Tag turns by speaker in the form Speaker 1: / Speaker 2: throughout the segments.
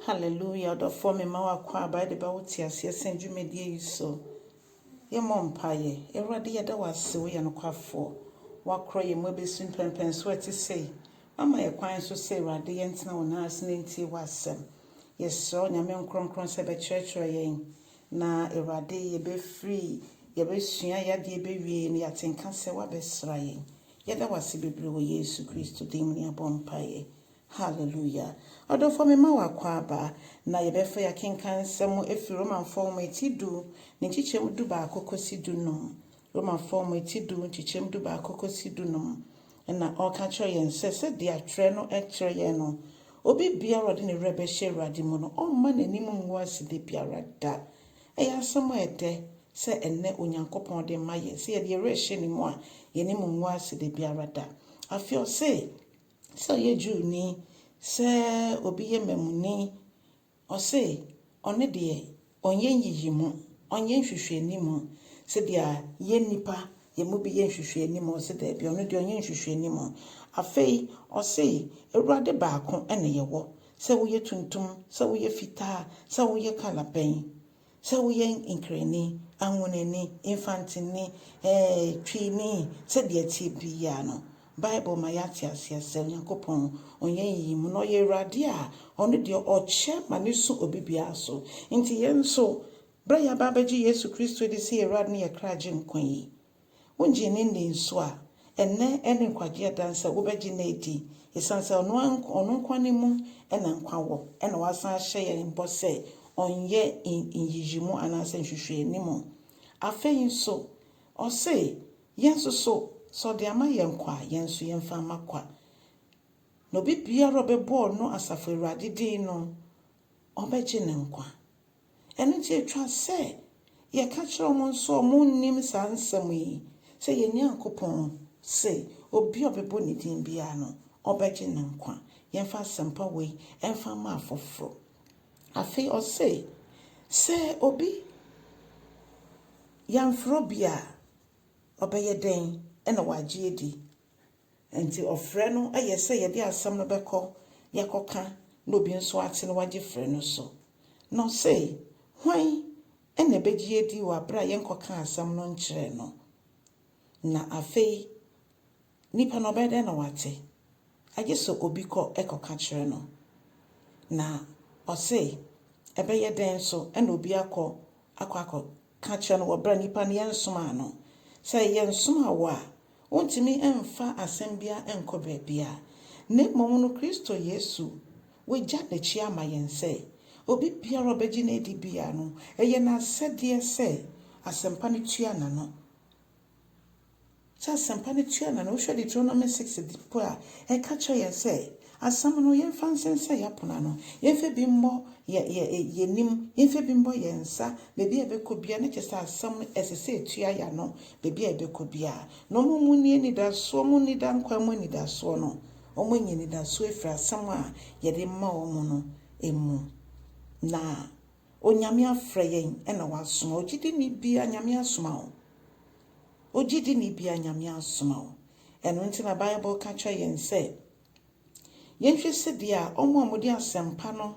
Speaker 1: Hallelujah, ɔdɔfoɔ mema wo akwaaba de ba wo te aseɛ sɛn dwumadie yi so. Yɛmmɔ mpaeɛ. Awurade, yɛda wo ase, woyɛ nokwafoɔ. Woakorɔ yɛn mu abɛsi mpɛmpɛnso a ɛte sei. Mama yɛ kwan so sɛ Awurade yɛntena wo nan ase na ntie w'asɛm. Yɛsrɛ wo Nyame nkronkron sɛ bɛkyerɛkyerɛ yɛn na Awurade yɛbɛfiri yɛbɛsua yɛadeɛ bɛwie na yɛate nka sɛ woabɛsra yɛn. Yɛda wo ase bebree wɔ Yesu Kristo din mu ne yɛabɔ mpaeɛ. Hallelujah. Ɔdɔfoɔ mema wo akwaaba na yɛbɛfa yɛakenkan nsɛm ɛfiri Romanfoɔ nwoma eti 10 ne nkyekyɛm 11 kɔsi 15. Romanfoɔ nwoma eti 10 nkyekyɛm 11 kɔsi 15. Ɛna ɔreka kyerɛ yɛn sɛ sɛdeɛ atwerɛ no kyerɛ yɛn no, obi biara a ɔde ne werɛ bɛhyɛ Awurade mu no, ɔmma n'anim ngu ase da biara da. Ɛyɛ asɛm a ɛdɛ sɛ ɛnnɛ Onyankopɔn de ma yɛn sɛ yɛde yɛn werɛ hyɛ ne mu a, yɛn anim ngu ase da biara da. Afei ɔse, sɛ ɔyɛ Jewni, sɛ obi yɛ mamuni, ɔse ɔno deɛ ɔnyɛ nyiyimu, ɔnyɛ nhwehwɛnimu sɛdeɛ yɛn nnipa yɛn mu bi yɛ nhwehwɛnimu. Ɔse daabi, ɔno deɛ ɔnyɛ nhwehwɛnimu. Afei ɔse Awurade baako ɛna yɛwɔ, sɛ woyɛ tuntum, sɛ woyɛ fitaa, sɛ woyɛ colour bɛn, sɛ woyɛ Nkrani, Anwonani, Mfantini, Twini, sɛdeɛ ɛteɛ biara no, Bible ma yɛate aseɛ sɛ Onyankopɔn ɔnyɛ nyiyimu na ɔyɛ Awurade a ɔno deɛ ɔkyɛ ma ne so obi biara so. Nti yɛn nso, berɛ a yɛaba abɛgye Yesu Kristo de sɛ Awurade ne yɛ kra gye nkwa yi, wongye ne nni nso a, ɛnnɛ ɛne nkwagye adanse a wobɛgye no adi. Ɛsiane sɛ ɔno nkwa ne mu ɛna nkwa wɔ, ɛna wasan ahyɛ yɛn bɔ sɛ ɔnyɛ nyiyimu anaasɛ nhwehwɛnimu. Afei nso, ɔse yɛn nso so, sɛ ɔde ama yɛn kwa a, yɛn nso yɛmfa ama kwa. Na obi biara a ɔbɛbɔ ɔno Asafo Awurade din no, ɔbɛgye ne nkwa. Ɛno nti atwa sɛ yɛka kyerɛ wɔn nso a wɔnnim saa nsɛm yi sɛ yɛn Nyankopɔn se obi a ɔbɛbɔ ne din biara no, ɔbɛgye ne nkwa. Yɛmfa asɛmpa wei ɛmfa mma afoforɔ. Afei ɔse sɛ obi yɛamfrɛ obi a, ɔbɛyɛ dɛn ɛna wagye adi? Nti ɔfrɛ no ɛyɛ sɛ yɛde asɛm no bɛkɔ yɛkɔka na obi nso ate na wagye frɛ no so. Na ɔse hwan ɛna ɛbɛgye adi wɔ abere a yɛnkɔka asɛm no nkyerɛ no? Na afei nipa no ɔbɛyɛ dɛn na wate? Agye sɛ obi kɔ ɛkɔka kyerɛ no. Na ɔse ɛbɛyɛ dɛn nso ɛna obi akɔ akɔka kyerɛ no wɔ berɛ a nipa no yɛnsomaa no? Sɛ yɛnsomaa wo a, wontumi mfa asɛm biara nkɔ baabiara. Na mmom no, Kristo Yesu wagya n'akyi ama yɛn sɛ obi biara a ɔbɛgye no adi biara no, ɛyɛ n'asɛdeɛ sɛ asɛmpa no tua n'ano. Sɛ asɛmpa no tua n'ano, wohwɛ Deuteronomy 6 po a, ɛka kyerɛ yɛn sɛ asɛm no yɛmfa nsensɛn yɛn apono ano, yɛmfa bi mmɔ yɛ yɛnim, yɛmfa bi mmɔ yɛn nsa, baabi a yɛbɛkɔ biara, na kyerɛ sɛ asɛm no ɛsɛ sɛ ɛtua yɛn ano baabi a yɛbɛkɔ biara. Na ɔmo mu nni anidasoɔ, ɔmo nni da nkwa mu anidasoɔ no, ɔmo anya anidasoɔ afiri asɛm a yɛde ma wɔn no mu. Na Onyame afrɛ yɛn ɛna wasoma. Ogyidini biara Nyame asoma wo. Ogyidini biara Nyame asoma wo. Ɛno nti na Bible ka kyerɛ yɛn sɛ yɛnhwɛ sɛdeɛ a ɔmo a wɔde asɛmpa no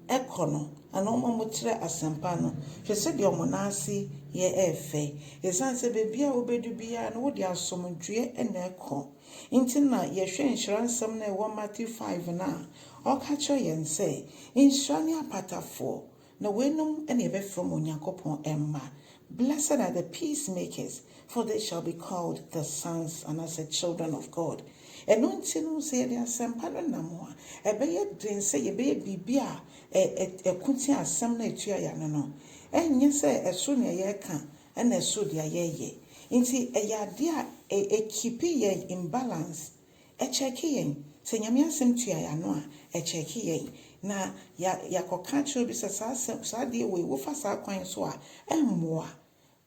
Speaker 1: ɛkɔ no anaa ɔmo a wɔkyerɛ asɛmpa no, hwɛ sɛdeɛ ɔmo nan ase yɛ ɛɛfɛ. Ɛsiane sɛ baabi a wobɛdu biara no, wode asomdwoeɛ ɛna ɛkɔ. Nti na yɛhwɛ nhyira nsɛm no a ɛwɔ Matthew 5 no a, ɔka kyerɛ yɛn sɛ nhyira ne apatafoɔ, na weinom ɛna yɛbɛfrɛ mo Onyankopɔn mma. Blessed are the peacemakers, for they shall be called the sons and as the children of God. Ɛno nti no, sɛ yɛde asɛmpa no nam a, ɛbɛyɛ den sɛ yɛbɛyɛ biribi a ɛko tia asɛm no a ɛtua yɛn ano no. Ɛnyɛ sɛ ɛso nea yɛreka ɛna ɛso deɛ yɛreyɛ. Nti ɛyɛ adeɛ a ɛkeep yɛn in balance. Ɛkyɛke yɛn. Sɛ Nyame asɛm tua yɛn ano a, ɛkyɛke yɛn. Na yɛakɔka kyerɛ obi sɛ saa asɛm, saa adeɛ wei, wofa saa kwan so a, ɛmmoa.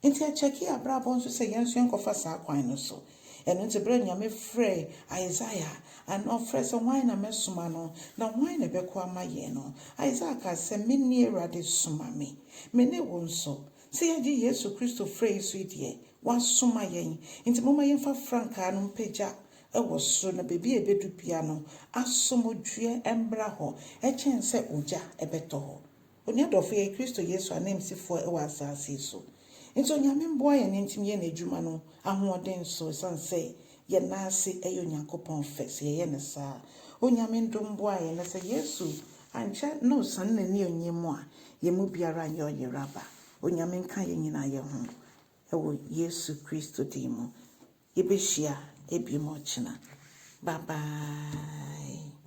Speaker 1: Nti ɛkyɛke abrabɔ nso sɛ yɛn nso yɛnkɔfa saa kwan no so. Ɛno nti berɛ a Nyame frɛ Isaiah, ana ɔfrɛ sɛ hwan na mɛsoma no, na hwan na ɛbɛkɔ ama yɛn no, Isaiah kaa sɛ, me ne Awurade, soma me. Me ne wo nso. Sɛ yɛgye Yesu Kristo frɛ yi so yi deɛ, wasoma yɛn. Nti momma yɛmfa frankaa no mpagya. wɔ soro na baabi a yɛbɛdu biara no, asomdwoeɛ mmra hɔ kyɛn sɛ ogya bɛtɔ hɔ. Onua dɔfo, yɛyɛ Kristo Yesu ananmusifoɔ wɔ asase yi so. Nti Onyame mboa yɛn na yɛntumi yɛ n'adwuma no ahoɔden so ɛsiane sɛ yɛn nan ase yɛ Onyankopɔn fɛ sɛ yɛyɛ no saa. Onyame ndom mboa yɛn na sɛ Yesu ankyɛ na osiane n'anionyam mu a, yɛn mu biara nyɛ ɔyeraba. Onyame nka yɛn nyinaa yɛn ho wɔ Yesu Kristo din mu. Yɛbɛhyia biom ɔkyena. Bye bye.